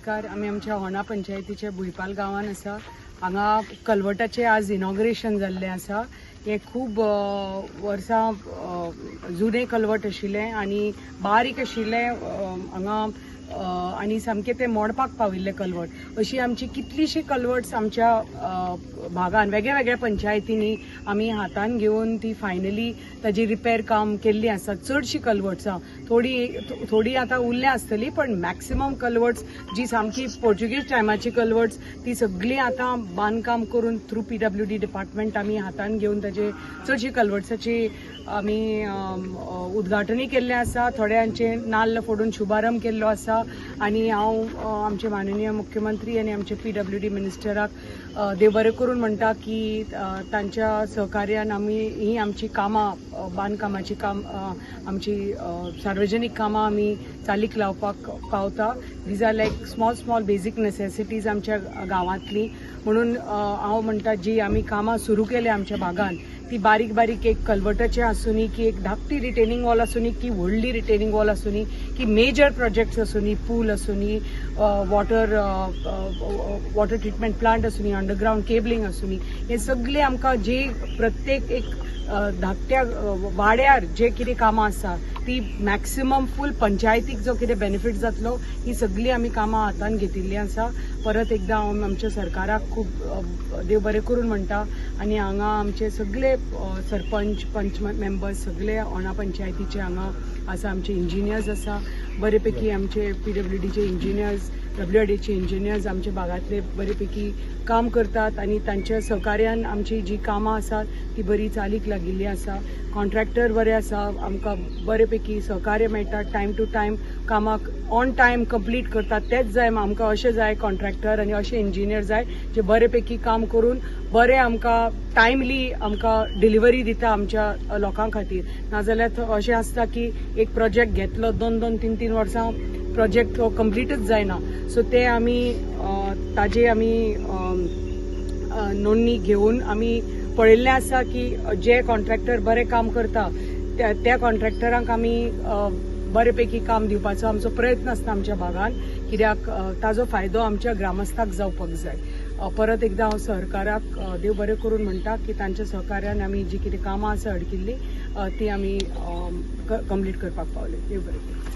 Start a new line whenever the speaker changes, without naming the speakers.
नमस्कार. आमी आमच्या होंडा पंचायतीच्या भुंयपाल गांवान आसा. हांगा कलवटाचें आज इनॉग्रेशन जाल्लें आसा. हें खूब वर्सां जुनें कलवट आशिल्लें आनी बारीक आशिल्लें हांगा आनी सामकें तें मोडपाक पाविल्लें कलवट. अशी आमची कितलीशीं कलवट्स आमच्या भागान वेगळ्या वेगळ्या पंचायतींनी आमी हातान घेवन ती फायनली ताजी रिपेर काम केल्ली आसा. चडशीं कलवट्सां, थोडी थोडी आतां उरल्या आसतली, पण मॅक्सिमम कलवट्स जी सामकी पोर्चुगीज टायमाची कलवट्स, ती सगळीं आतां बांदकाम करून थ्रू पीडब्ल्यूडी डिपार्टमेंट आमी हातान घेवन ताजे चडशी कलवट्साची आमी उद्घाटनूय केल्लें आसा. थोड्यांचे नाल्ल फोडून शुभारंभ केल्लो आसा. आनी हांव आमचे माननीय मुख्यमंत्री आनी आमचे पीडब्ल्यूडी मिनिस्टराक देव बरें करून म्हणटा की तांच्या सहकार्यान आमी ही आमची कामां, बांदकामाची काम, आमची सार्वजनीक कामां आमी चालीक लावपाक पावता. These are like small small basic necessities आमच्या गांवांतली. म्हणून हांव म्हणटा, जी आमी कामां सुरू केल्या आमच्या भागान, ती बारीक बारीक एक कलवटाचें आसुनी की एक धाकटी रिटेनिंग वॉल आसुनी की व्हडली रिटेनिंग वॉल आसुनी की मेजर प्रोजेक्ट्स आसुनी, पूल आसुनी, वॉटर वॉटर ट्रिटमेंट प्लांट आसुनी, अंडरग्रावंड केबलिंग आसुनी, हे सगळे आमकां जे प्रत्येक एक धाकट्या वाड्यार जे कितें कामां आसा, ती मॅक्सिमम फूल पंचायतीक जो कितें बेनिफीट जातलो, ही सगळीं आमी कामां हातान घेतिल्लीं आसा. परत एकदां हांव आमच्या सरकाराक खूब देव बरें करून म्हणटा. आनी हांगा आमचे सगळे सरपंच, पंच मेंबर्स सगळे होंडा पंचायतीचे हांगा आसा. आमचे इंजिनियर्स आसा बरे पैकी, आमचे पीडब्ल्यूडीचे इंजिनियर्स, डब्ल्यूआरडीचे इंजिनियर्स आमच्या भागांतले बरे पैकी काम करतात आनी तांच्या सहकार्यान आमची जी कामां आसात ती बरी चालीक लागिल्ली आसा. कॉन्ट्रॅक्टर बरे आसा, आमकां बरे पैकी सहकार्य मेळटा. टायम टू टायम कामाक ऑन टायम कंप्लीट करतात. तेच जाय आमकां, अशें जाय कॉन्ट्रॅक्टर आनी अशे इंजिनियर जाय जे बरे पैकी काम करून बरे आमकां टायमली आमकां डिलिव्हरी दिता आमच्या लोकां खातीर. नाजाल्यार अशें आसता की एक प्रोजेक्ट घेतलो, दोन दोन तीन तीन वर्सां प्रोजेक्ट हो कंप्लीटच जायना. सो ते आमी ताजे आमी नोंदणी घेवन आमी पळयल्लें आसा की जे कॉन्ट्रॅक्टर बरें काम करता, त्या त्या कॉन्ट्रॅक्टरांक आमी बरे पैकी काम दिवपाचो आमचो प्रयत्न आसता आमच्या भागान, कित्याक ताजो फायदो आमच्या ग्रामस्थाक जावपाक जाय. परत एकदां हांव सरकाराक देव बरें करून म्हणटा की तांच्या सहकार्यान आमी जी कितें कामां आसा अडकिल्ली, ती आमी कंप्लीट करपाक पावले. देव बरें करूं.